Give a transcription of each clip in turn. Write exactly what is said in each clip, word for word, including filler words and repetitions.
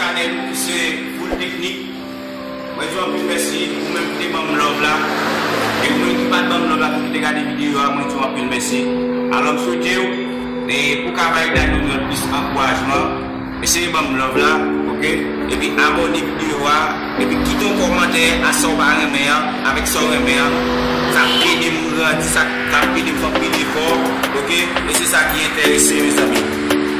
Chanèl ki se Full Technique. Mwen di w anpil mèsi, ou menm ki te ban m love la. E ou menm ki pa t ban m love la, ki te gade videyo a, mwen di w anpil mèsi. Alò, m swete w, e pou ka bay Dany Noël plis ankourajman, eseye ban m love la, oke? Epi abòne videyo a, epi kite yon kòmantè a sa w pa renmen an, avèk sa w renmen an. Sa ap ede m grandi, sa, sa ap ede m fè anpil efò, oke? E se sa ki enterese, mezanmi.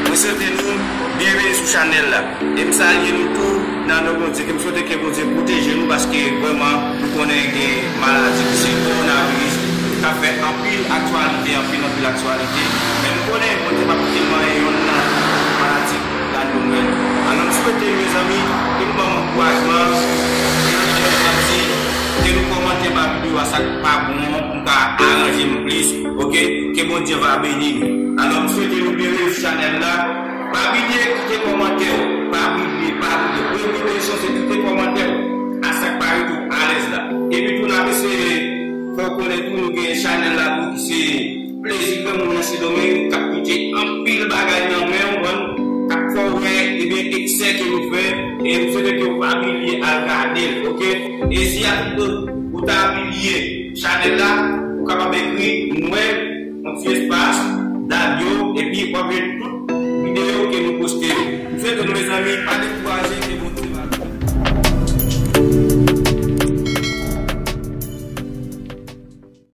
Mwen swete nou byenveni sou chanèl la. E m salye nou tou nan non Bondye. Ke m swete ke Bondye pwoteje nou, paske vrèman nou konnen gen maladi ki se kowonaviris k ap fè anpil aktyalite, anpil, anpil aktyalite. Men m konnen Bondye p ap kite l manyen yonn nan fanatik Dany Noël. Alò, m swete, mezanmi, ke nou ban m ankourajman, ke nou kite kòmantè, ke nou kòmante anba videyo a, sa k pa bon, pou m ka aranje m plis, oke? Ke Bondye va beni nou. Alò, m swete nou byenveni sou chanèl la. Pa bliye kite kòmantè w, pa bliye, pa bliye. Premye bezwen se kite kòmantè w a sa k parèt ou alèz la. Epi tou, n ap eseye fè w konnen tou, nou gen chanèl la tou ki se Plezi Granmoun nan Sendomeng, k ap pote anpil bagay nan men w, konprann, k ap fè w wè, ebyen, eksè ke nou fè, e m swete ke w pa bliye al gade l, oke? E si a tout ou ta bliye chanèl la, ou kapab ekri Noël, yon ti espas, Davio, epi w ap jwenn tout videyo ke nou poste yo. M swete nou, mezanmi, pa dekouraje, ke Bondye